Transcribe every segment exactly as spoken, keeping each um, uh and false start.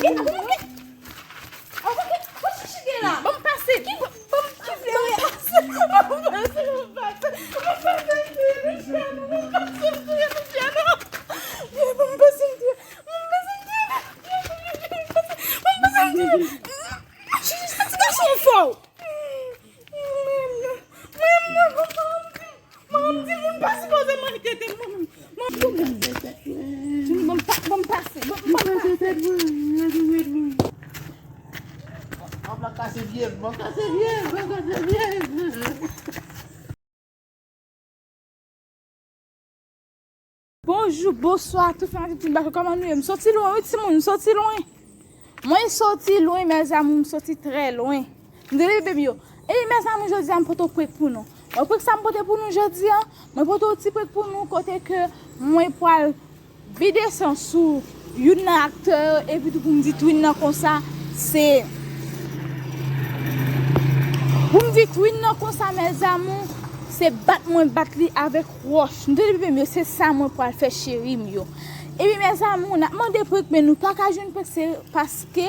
Gen la, gen la. Ban m pase. Ban m pase. Ban m pase. Ban m pase. Ban m pase. Ban m pase. Ban m pase. Ban m pase. Ban m pase. Ban m pase. Ban m pase. Ban m pase. Ban m pase. Ti gason fò. Mwen menm, mwen menm, mwen menm, mwen menm, timoun pa sipoze manje tete mwen menm. Mwen, timoun, ban m pa, ban m pase, ban m, ban m pase. Mwen pral kase vye, mwen kase vye, mwen kase vye. Bonjou, bonswa, tout fanmi Timoun Bato, kòman nou ye? M soti lwen, wi, timoun, m soti lwen. Mwen soti lwen, mes amours, m soti trè lwen. M te leve, bebe m yo. E mes amours, jodi a, m pote prank pou nou. Mwen prank sa m pote pou nou jodi a, mwen pote yon ti prank pou nou, kote ke mwen pral vide san sou youn nan aktè yo, epi tou pou m di twin nan konsa, se, pou m di twin nan konsa, mes amours, se bat mwen bat li avèk wòch. M te di bebe m yo, se sa mwen pral fè cheri m yo. Epi mes amours, n ap mande prank, men nou pa ka jwenn prank, se paske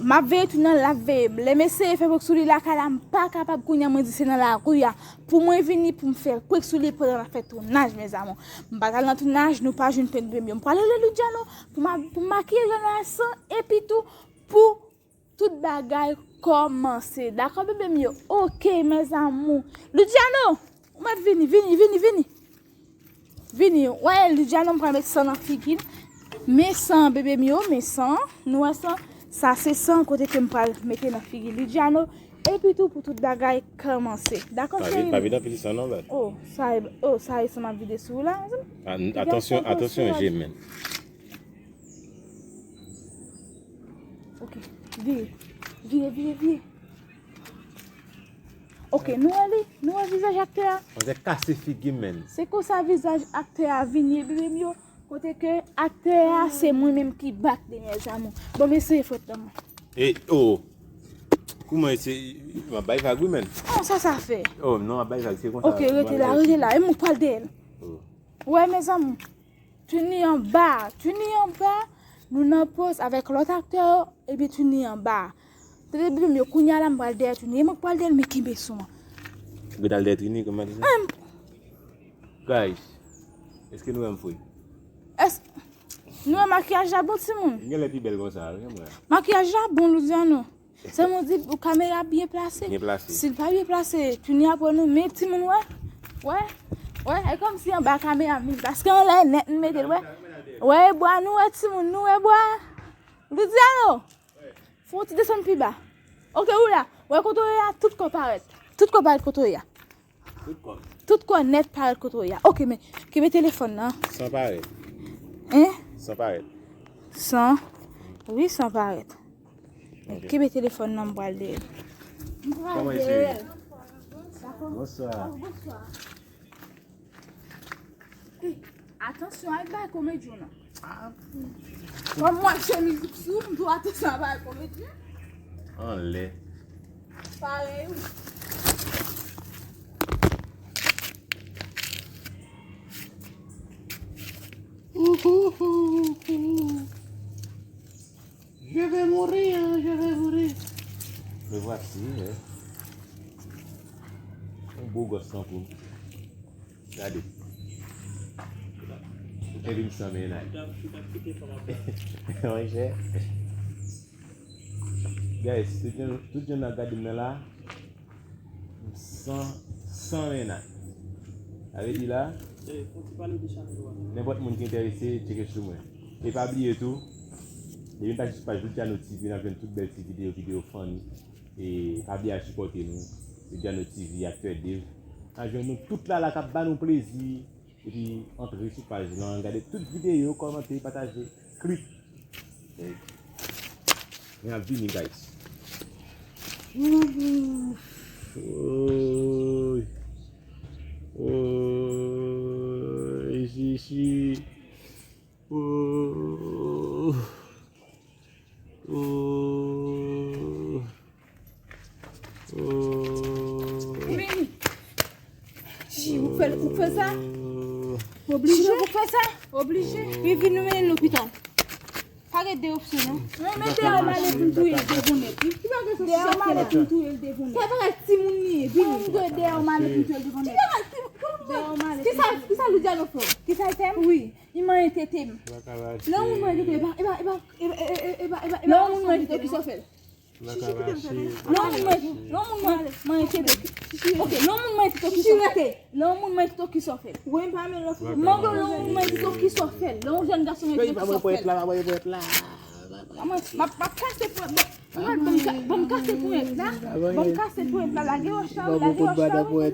m ap veye twin nan, l ap veye m. Lè m eseye fè prank sou li lakay la, m pa kapab, kounye a mwen di se nan lari a pou mwen vini pou m fè prank sou li pandan n ap fè tounaj, mes amours. M pa t al nan tounaj, nou pa jwenn prank bebe m yo. M pral rele Luciano pou ma-, pou makiye Jano a san, epi tou pou tout bagay kòmanse. Dakò, bebe m yo? Oke, mes amours. Luciano, ou mèt vini, vini, vini, vini. Vini, wè, Luciano, m pral met san nan figi l. Men san, bebe m yo, men san. Nou wè san? Sa se san kote ke m pral mete nan figi Luciano. Epi tou pou tout bagay kòmanse. Dakò, cheri m? Pa vide anpil san non, bad. Oh, sa e, oh, sa e san m ap vide sou ou la, mezanmi. Atansyon, atansyon, je men. Ok, vire. Vire, vire, vire. Ok, nou wè li? Nou wè vizaj aktè a? Manzè kase figi m, menn. Se konsa vizaj aktè a vin ye, bebe m yo. Kote ke aktè a, se mwen menm ki bat li, mes amours. Bon, m eseye fwèt nan mwen. E, oh. Kouman se, m ap bay vag, wi, menn. Oh, sa, sa fè? Oh, non, m ap bay vag, se konsa. Ok, rete la, rete la. E mwen pral dèyè l. Oh. Wè, mes amours. Twin li anba, twin li anba. Nou nan poz avèk lòt aktè yo, epi twin li anba. Tande bebe m yo, kounye a la m pral dèyè twin li. E mwen k pral dèyè l, men kenbe son an. Ou gentan al dèyè twin li, kòman di sa? Guys, èske nou wè m fre? Èske nou wè makiyaj la bon, timoun? M genlè pi bèl konsa, wi, mwen. Makiyaj la bon, Luciano. Sèlman di pou kamera byen plase. Byen plase. Si l pa byen plase, twin li ap wè nou, men timoun, wè. Wè. Wè, e kòmsi anba kamera m vin. Paske anlè nèt m mete l, wè. Wè, e bwa nou, wè, timoun, nou wè bwa. Luciano. Fè yon ti desann pi ba. Ok, ou la. Wè kote w ye a, tout kò parèt. Tout kò parèt kote w ye a. Tout kò. Tout kò nèt parèt kote w ye a. Ok, men, kenbe telefòn nan. San parèt. Hein? San parèt. San. Wi, san parèt. Ok. Kenbe telefòn nan, m pral dèyè l. M pral dèyè l. Dakò? Bonswa. Oh, bonswa. Atansyon, al bay komedyon nan. Kòm mwen se mizik sou, m tou atansyon al bay komedyon. Anlè. Parèy, wi. Je vais mourir, je vais mourir. Me voici, hein. Yon bo gòs tankou m. Gade. Epi m san mennaj. Monchè. Guys, tout jan, tout jan n ap gade m nan la, m san, san mennaj. Sa vle di la, nenpòt moun ki enterese, tcheke sou mwen. E pa bliye tou, depi n pase sou paj Luciano T V, n ap jwenn tout bèl ti videyo, videyo funny. E pa bliye al sipòte nou. Luciano T V, aktè Dave. N ap jwenn nou tout la la k ap ba nou plezi. Epi antre sou paj lan, gade tout videyo, kòmante, pataje, klik. N ap vini, guys. Oy. Oy, chichi. Oh. Oh. Oh. Vini. Chi, ou fè, ou fè sa? Oh. Oblije. Chi, ou fè sa? Oblije. Wi, vin nou mennen l lopital. Pa Deyò opsyon, non. Mwen, men deyò male pou m touye l devan nèt, wi. Ki bagay sa, deyò male pou m touye l devan nèt. Sa bagay timoun li ye, vini. Mwen, m dwe deyò male pou m touye l devan nèt. Ki bagay, ki, ki, ki sa, ki sa Loudiano fè w? Ki sa l fè m? Wi. Li manyen tete m. Lè yon moun manyen tete w, e pa, e pa, e pa, e pa, e pa, e pa, e pa, e pa, lè yon moun manyen tete w, ki sa w fè l? Lè yon moun manyen, lè yon moun manyen, manyen tete w, ok, lè yon moun manyen tete w, ki sa w fè l? Lè yon moun manyen tete w, ki sa w fè l? Mande w, lè yon moun manyen tete w, ki sa w fè l? Lè yon jèn gason manyen tete w, ki sa w fè l? M ap, m ap kase ponyèt la. Ban m ka-, ban m kase ponyèt la. Ban m kase ponyèt la. Lage wòch la, wi, lage wòch la, wi.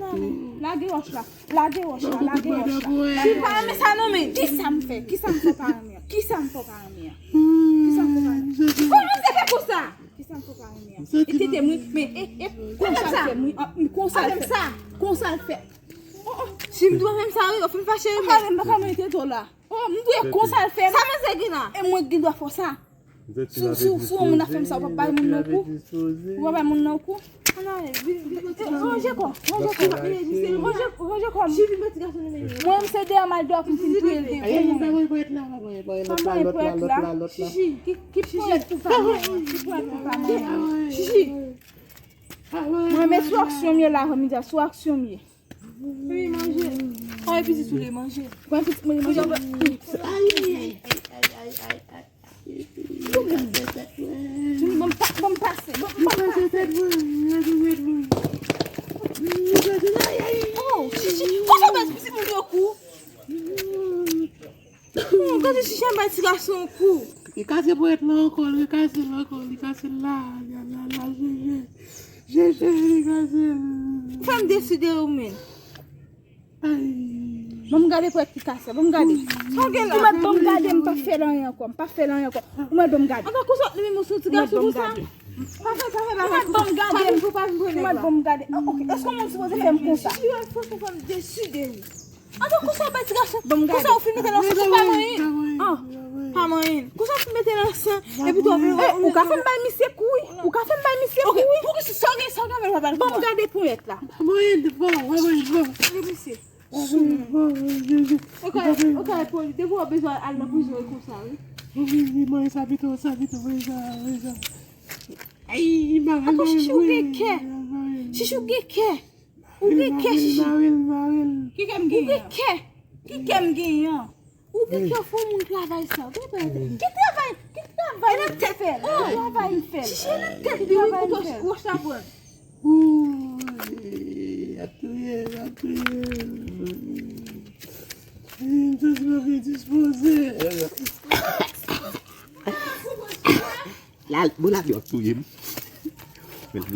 Lage wòch la. Lage wòch la, lage wòch la. Si l pa renmen sa non, men ki sa m fè? Ki sa m fè w pa renmen an? Ki sa m fè w pa renmen an? Ki sa m fè w pa renmen an? Kòman se fè konsa? Ki sa m fè w pa renmen an? E tete m, wi, men, e, e, konsa l fè m, wi. Konsa l fè. Konsa l fè. Si m dwe fè m sa, wi, w fin fache, wi. M pa ka menm tete w la. Oh, m dwe konsa l fè m. Sa manzè gen la? E mwen ki gen dwa fè w sa. Si, si, si yon moun ap fè m sa, ou p ap bay moun nan kou? Ou p ap bay moun nan kou? Ann ale, vin, vin, vin, vin, ranje kò, ranje kò. Ranje, ranje kò. Chichi, vin, ti gason nou menm. Mwen, m se deyò mal deyò pou m fin touye l devan mwen. Pa manyen ponyèt la. Chichi, ki, ki ponyèt pou pa manyen an? Ki ponyèt pou pa manyen an? Chichi. Mwen, men sou aksyon m ye la, fò m di a, sou aksyon m ye. Wi, manje. Ay, pitit ou le manje. Pran pitit mwen manje. Ay, ay, ay, ay, ay, ay, ay. Tini, ban m pa-, ban m pase. Ban m, ban m pase. Oh, Chichi, konsa w bay pitit moun yo kou? Oh, gade Chichi ap bay ti gason kou. Li kase ponyèt la ankò, li kase l ankò, li kase l la, la, la, la, jeje. Jeje, li kase l. Fè m deside ou menm. Ay. Ban m gade ponyèt ki kase, ban m gade. Sa w gen la? Ou mèt ban m gade, m p ap fè l anyen ankò, m p ap fè l anyen ankò. Ou mèt ban m gade. Antan konsa, li menm ou sou ti gason konsa. Pa fè, pa fè bagay konsa. Ou mèt ban m gade. Pa vin pou, pa vin pou nèg la. Ou mèt ban m gade. Ah, ok. Èske yon moun sipoze fè m konsa? Chichi, fòk ou fè m deside wi. Antan konsa w bay ti gason. Ban m gade. Konsa w fin mete nan sen, se pa manyen. Ah, pa manyen. Konsa w fin mete nan sen, epi tou, eh, ou ka fè m bay misye kou wi. Ou ka fè m bay misye kou wi. Ok, poukisa, sa w gen, sa w gen avè l, pa bay l kou a. Ban m gade ponyèt la. Pa manyen, bon, pa manyen, bon. Gade misye. Ok, ok, poli, depi w bezwen al nan prizon e konsa wi. Wi, wi, manyen sa pito, sa pito, manyen sa, manyen sa. Ay, manyen, manyen, manyen. Ankò Chichi, ou gen kè. Chichi, ou gen kè. Ou gen kè, Chichi. Ki kè m genyen? Ou gen kè. Ki kè m genyen? Ou gen kè fò moun travay sa. Ou gen travay. Ki travay? Ki travay? E nan tèt fè l. Travay fè l. Chichi, e nan tèt li wi, pou wòch la pran. Ooh, y ap touye, y ap touye. M santi m ap endispoze. La, bon, la, yo touye m. Men li.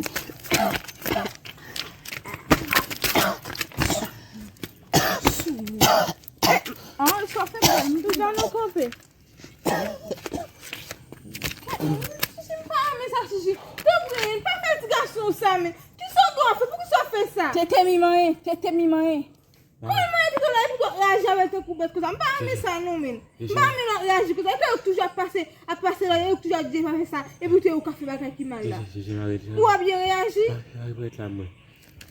Ah, sa fè bèl, m toujou nan kanpe. Chichi, m pa renmen sa, Chichi. Tanpri, pa fè ti gason sa, men. Kisa w dwe fè? Poukisa w fè sa? Tete mi manyen, tete mi manyen. Mwen, mwen, tout la, epi w ap reyaji avè l tankou bèt konsa. M pa renmen sa, non, men. M pa renmen lè w ap reyaji konsa. Epi ou toujou ap pase, ap pase lòd, ou toujou ap di pa fè sa. Epi ou te, ou ka fè bagay ki mal la. Ou ap byen reyaji.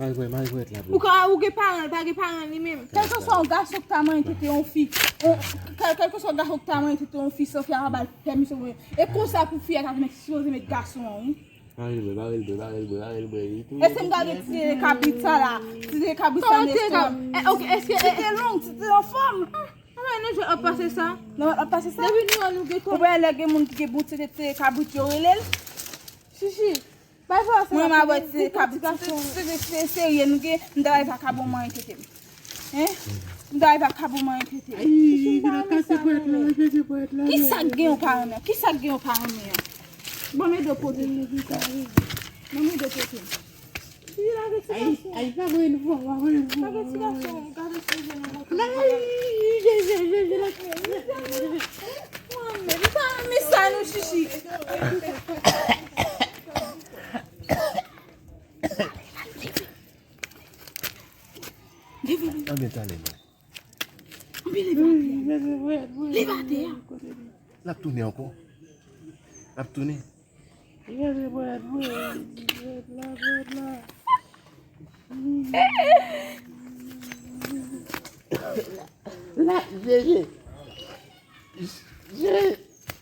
Ou ka, ou gen paran, l pa gen paran li menm. Kèlkeswa yon gason k ta manyen tete yon fi, kèlkeswa yon gason k ta manyen tete yon fi san fi a pa ba l pèmisyon pou l. E konsa pou fi a ta sipoze met gason an, wi. Bare l bwè, bare l bwè, bare l bwè, bare l bwè. Èske m gade ti tete kabrit sa la? Ti tete kabrit sa nan estòmak. Èske ti tete long, ti tete anfòm? Anmwey, nou jwèt ap pase sa. Nou ap pase sa? Depi nou wè nou gen kò. Ou wè lè gen moun ki gen bon ti tete kabrit yo rele l? Chichi. Bay vwa se. Mwen m ap wè ti tete kabrit. Si se serye nou gen, m ta bay vakabon manyen tete m. Hein? M ta bay vakabon manyen tete m. Ay, vin ap kase ponyèt la, kase ponyèt la. Kisa k gen yon paran nan? Kisa k gen yon paran nan? Bon, men de kote. Bon, men de kote. Ay, ay, pa voye nou fò, pa voye nou fò. Lage ti gason, gade ti je nou. Ay, je, je, je, je, la. Mwen, men, m pa renmen sa, non, Chichi. Leve, leve. Anben, talè, non. Anben, leve atè a. Leve atè a. L ap tounen ankò. L ap tounen. Leve, bwè, bwè, bwè la, bwè la. La, je, je. Je.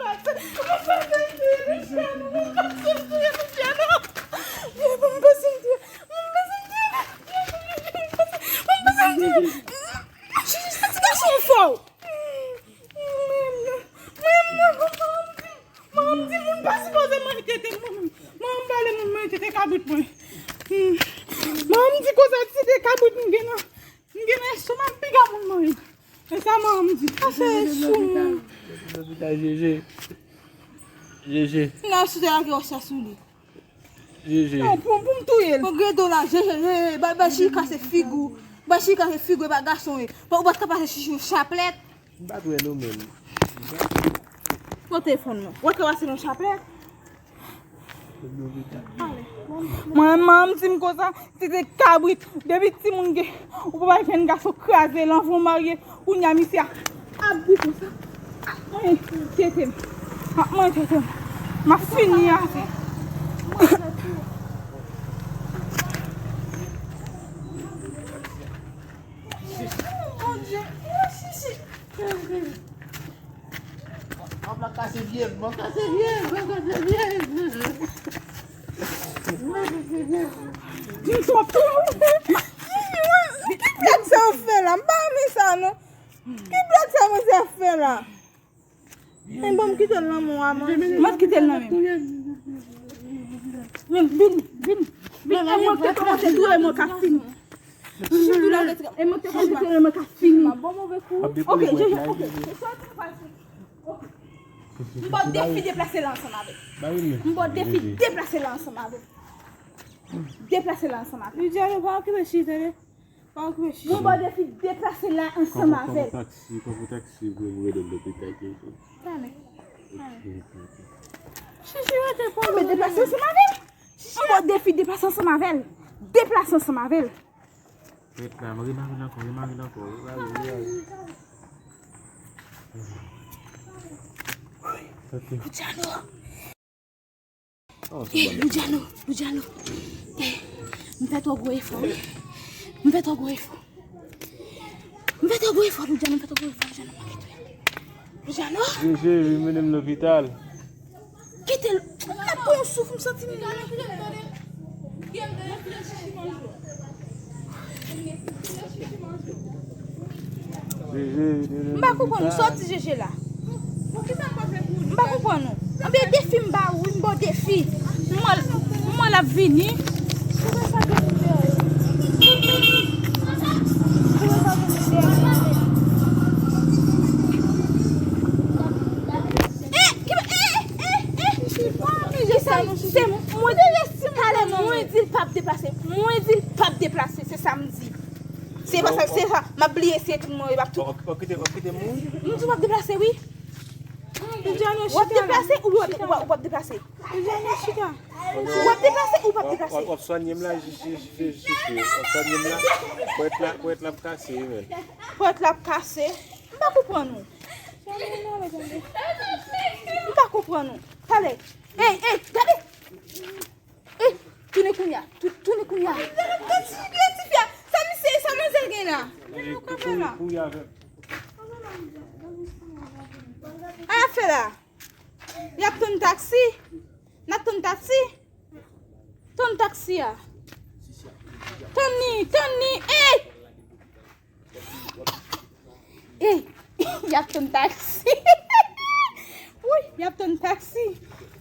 pase, moun pase m touye Luciano, moun pase m touye Luciano. Moun pase m touye, moun pase m touye, moun pase m touye. Jiji, sa ti gason fò. Mwen menm, mwen menm, manman m di, manman m di moun pa sipoze manje tete mwen menm. Manman m pale moun manje tete kabrit mwen. Hmm. Manman m di konsa tete kabrit m gen nan, m gen nan estomak piga moun manje. E sa manman m di. Sa fè sou mwen. Lopital, Jeje. Jeje. N al sou tè a ki wè sa sou li. Jeje. Non, pou, pou m touye l. Bon, gade w la, Jeje, Jeje, bay, bay chili kase figi w. Bay chili kase figi w, e pa gason w ye. Ou pa t ka pase chili yon chaplèt. M pa t wè nou menm. Pran telefòn mwen. Ou pa t ka pase yon chaplèt. Mwen, manman m di m konsa, se te kabrit. Depi timoun gen, ou pa bay jèn gason kraze l anvan w marye. Kounye a misye a ap di konsa. Mwen tete m. Mwen tete m. M ap fini avè. Mon Dieu. Mwen kase vye, mwen kase vye, mwen kase vye. Ki blag sa w fè la? M pa renmen sa non. Ki blag sa manzè ap fè la? Men ban m kite l nan men w a, manzè. Mwen kite l nan men m. Vin, vin, vin. Vin, e mwen ki kòmanse tou, e mwen k ap fini. Jiji tou la, e mwen ki kòmanse tou, e mwen k ap fini. Ok, Jeje, ok. M ba w defi deplase la ansanm avè m. M ba w defi deplase la ansanm avè m. Deplase la ansanm avè m. Luciano, pa okipe chita, tande. Pa okipe chita. Mwen ba w defi deplase la ansanm avè l. Kòman taksi, kòman taksi pou m rele lopital Jeje? Tande. Tande. Chichi rete pou mwen. Deplase ansanm avè l. Mwen ba w defi deplase ansanm avè l. Deplase ansanm avè l. Ret la, remare l ankò, remare l ankò, remare l, remare l. Ok. Luciano. Oh, se bon. Luciano, Luciano. Eh, m fè twò gwo efò, wi. M fè twò gwo efò. M fè twò gwo efò, Luciano, m fè twò gwo efò, Luciano, m manke touye. Luciano? Jeje, vin mennen m lopital. Kite l. M ap pran yon souf, m santi m. M pa konprann ou, sòti Jeje la. M pa konprann ou. Anben defi m ba ou, m ba w defi. M wè l, m wè l ap vini. Eh, ki, eh, eh, eh, eh. Kisa, se mwen, talè mwen di l p ap deplase. Mwen di l p ap deplase, se sa m di. Se pa sa, se sa. M ap bliye si e tout mwen, e p ap tout. W ap kite, w ap kite moun? M di w ap deplase, wi. W ap deplase ou w ap, ou w ap, ou w ap deplase? W ap deplase ou w ap deplase? W ap, w ap swanye m la, jis, jis, jis, jis, w ap swanye m la. Pwèt la, pwèt la ap kase, wi, men. Pwèt la ap kase? M pa konprann ou. M pa konprann ou. Talè. Ey, ey, gade. Ey, tounen kounye a. Tou-, tounen kounye a. Gade ti, gade ti fi a. Sa misye, sa manzè gen la? Gade yon kanpe la. Kounye a avè m. Sa y ap fè la? Y ap tann taksi? N ap tann taksi? Tann taksi a. Tann ni, tann ni. Ey! Ey! Y ap tann taksi. Wi, y ap tann taksi.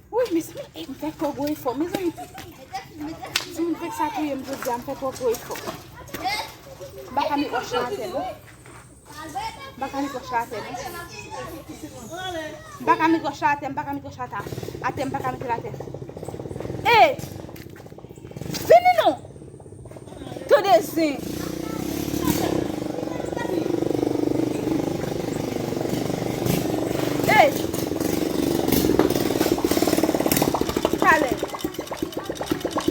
Wi, mezanmi, ey, m fè twò gwo efò, mezanmi. Si moun fèk sa touye m jodi a, m fè twò gwo efò. M pa ka met wòch lan atè, non. M pa ka met wòch lan atè, non. M pa ka met wòch lan atè, m pa ka met wòch lan atè, m pa ka met l atè. Ey! Vini non! Tande zen! Ey! Talè!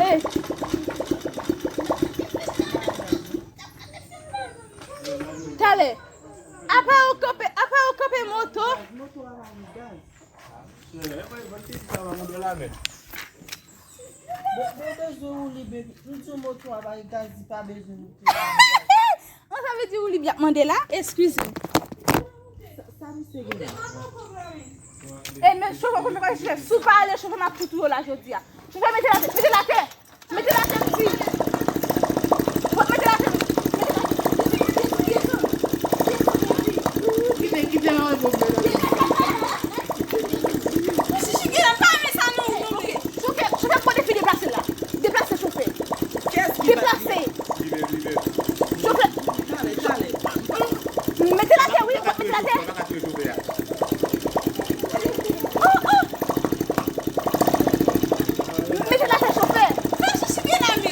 Ey! Talè! Apa yo kanpe, apa yo kanpe moto? Moto a la yon gaz. Sè, e mwen, mwen te di sa, mwen mande la, men. Bebe bezwen woulib, bebe. M di w moto a bay gaz, li pa bezwen moto a. An, sa vle di woulib y ap mande la? Eskize m. Sa, sa misye gen la? E men chofè, chofè, chofè, si w pa ale, chofè, m ap fout ou yo la jodi a. Chofè, mete l atè, mete l atè. Mete l atè, m di. Mete l atè, mete l atè. Kite, kite, mwen reponn mwen. Mwen chichi gen la, m pa renmen sa non. Ok, chofè, chofè, kote fi deplase la. Deplase, chofè. Deplase. Chofè. Mete l atè, wi, mete l atè. Oh, oh. Mete l atè, chofè.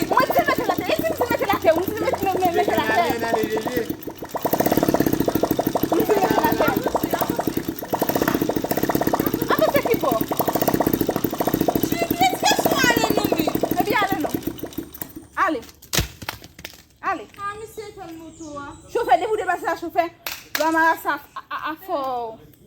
Mwen di mete l atè. E si m di mete l atè, wi, m di mete, mete, mete l atè. M di mete l atè. Avanse ki bò? Ebyen, ale non. Ale. Ale. Ah, misye fè moto a. Chofè, depi w deplase la, chofè. Lwa marasa a, a, a fò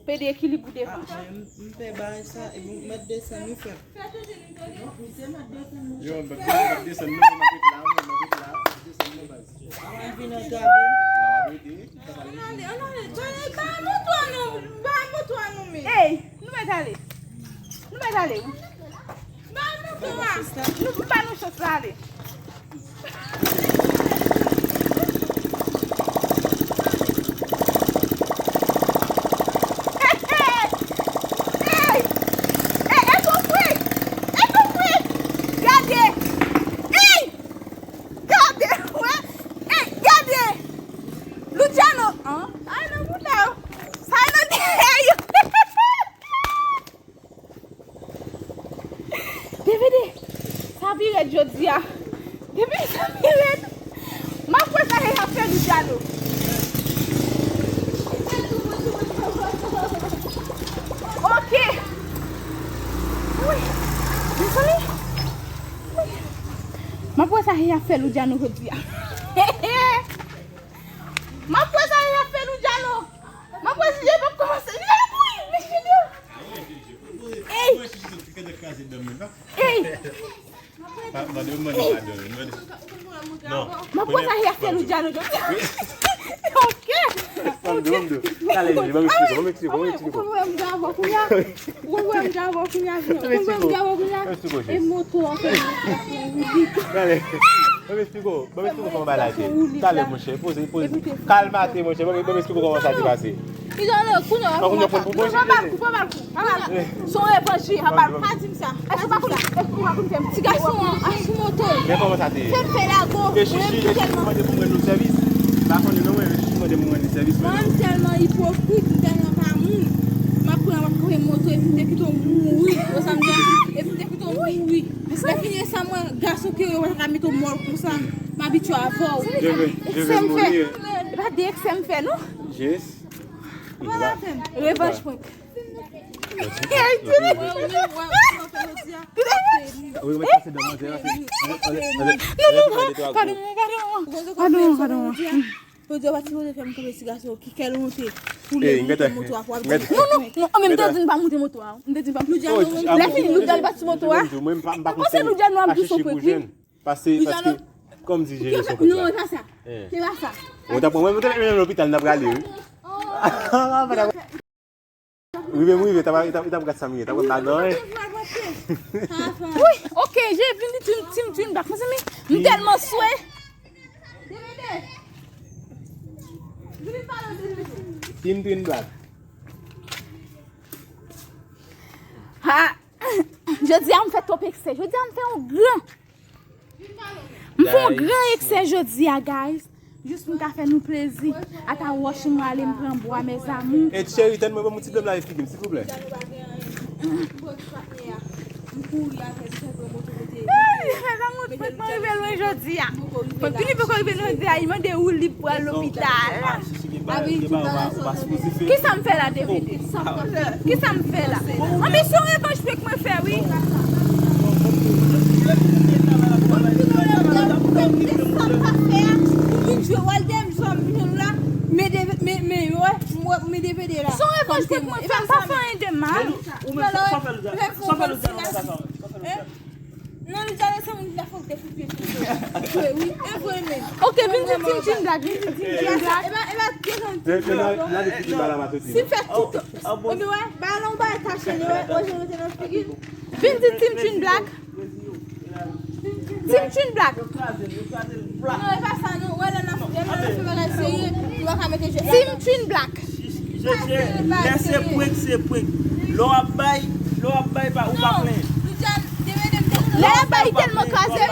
pede ekilib ou devan. Ah, m, m fè bagay sa, epi m mèt desann, wi, frè. Non, misye mèt desann, monchè. Yo, m mèt desann, non, m ap ret la, wi, m ap ret la, m ap desann, non, baz. Mwen vin antrave m. Ann ale, ann ale, Johnny, bay moto a non, bay moto a non, men. Ey, nou mèt ale. Nou mèt ale, wi. Bay moto a. Nou, m ba nou chans la, ale. Ey! Ey, ey, ey, tou fri! Ey, tou fri! Gade! Ey! Gade, wè! Ey, gade! Luciano! An? Ay, nan bouda yo! Sa nan dèyè yo! D V D, sa pi rèd jodi a. D V D, sa pi rèd. M ap wè sa Yaya fè Luciano. Ok. Wi. Mezanmi. Wi. M ap wè sa Yaya fè Luciano jodi a. M ap wè sa Yaya fè Luciano. M ap wè si Yaya p ap kòmanse. Luciano kouri. Ey! Ey! Pa, mande, mande padon, mande. Non. M ap wè sa Yaya fè Luciano jodi a. Ok. Mande, mande. Talè, ban m eksplike, ban m eksplike, ban m eksplike. Ou konn wè m gavò kounye a. Ou konn wè m gavò kounye a. Ou konn wè m gavò kounye a. E moto a fè. Talè. Ban m eksplike w. Ban m eksplike w kòman bagay la te. Talè, monchè, poze, poze. Kalmate, monchè. Ban m, ban m eksplike w kòman sa te pase. Li di, "Alò, kounye a, kounye a, pa ba l kou, pa ba l kou, pa ba l kou." Se yon revanch, pa ba l kou. Pa di m sa. Èske w pa konn, èske w pa konn fè m ti gason an asou moto? Men kòman sa te ye? Fè m fè lago. E Chichi, e Chichi mande pou m rann nou sèvis. Pa konnen non, mwen, e Chichi mande pou m rann li sèvis, mwen. Mwen, m tèlman ipokrit, m tèlman pa moun. M ap pran, m ap kanpe moto, epi m te kite w mouri. Ou sa m di? Epi m te kite w mouri. Lè fini sa, mwen, gason ke yo pa ka mete w mò konsa. M abitye avè w. Je vais, je vais mourir. E pa de eksè m fè, non? Yes. Revanch prank. Wi, mwen pase dan manzè a. Non, non, non, padon, padon, padon, padon. Jodi a, w pa sipoze fè m kanpe ti gason ki kè l monte pou li monte moto a pou ap di. Non, non, non, men m te di n pa monte moto a. M te di n pa monte. Lè fini, Luciano pa sou moto a. Mwen, m pa, m pa konn se Luciano ap di son prank, wi. Pase, paske, kòm di Jeje son prank la. Non, e pa sa. E pa sa. Ou ta pran mwen, mwen te menm lopital, n ap prale, wi. Rive m rive, ta pa, ta, ta ap gad sa m ye, ta pran ladan, wi. Wi, ok, je vin di Tim, Tim, Tim, bak, mezanmi, m tèlman swe. Tim Twin Black. Ha! Jodi a m fè twòp eksè. Jodi a m fè yon gran. M fè yon gran eksè jodi a, guys. Jis pou m ka fè nou plezi. Ata wòch mwen ale m pran bwa, mes amours. E cheri, tann mwen ban m yon ti dlo m lave figi m, silvouplè. Ay, mes amours, prank mwen rive lwen jodi a. Prank Twin poko rive lwen jodi a, li mande woulib pou al lopital. Kisa m fè la, D V D? Kisa m fè la? Anben, se yon revanch prank mwen fè, wi. Ou vin jwe wòl dèyè m, jòm jòm la, men D V D, men, men, wè, mwen, men D V D la. Se yon revanch prank mwen fè, m pa fè anyen de mal. Ou menm, sa, sa fè l, sa fè l, sa fè l. Non, li tande se moun ki ta fòk te fout pye sou yo. Wi, wi, e vre menm. Ok, vin di Team Twin Black, vin di Team Twin Black. E ba, e ba, e ba, Nan nan de fiti bala pa soti. Si fè tout. Epi wè, ba lan ba tache li wè, wè je rete nan figi. Vin di Team Twin Black. Team Twin Black. Yo kraze l, yo kraze l. Non, e pa sa non. Wè lè nan lè nan fè bagay serye, li pa ka mete je. Team Twin Black. Jeje, lè se prank, se prank. Lè w ap bay, lè w ap bay, pa, ou pa plenyen. Lè l ap bay tèlman kraze.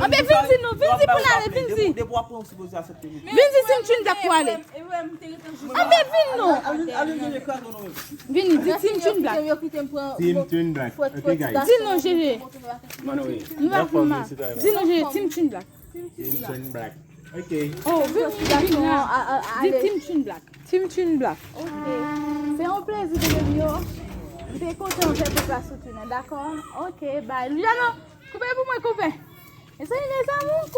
Anben vin di nou, vin di pou n ale, vin di. Depi w ap pran, ou sipoze aksepte vin. Vin di Team Twin Black pou ale. Anben vin non. Al vin, al vin, vin, kraze w non, men. Vin di Team Twin Black. Team Twin Black. Ok, guys. Di non, Jeje. Mano, wi. Nou pa pran mal. Di non, Jeje, Team Twin Black. Team Twin Black. Ok. Oh, vin, vin la. Di Team Twin Black. Team Twin Black. Ok. Se yon plezi de yo. M te kontan fè pou plas ou tounen, dakò? Ok, bye. Luciano, koupe pou mwen, koupe. Eseye, mes amours,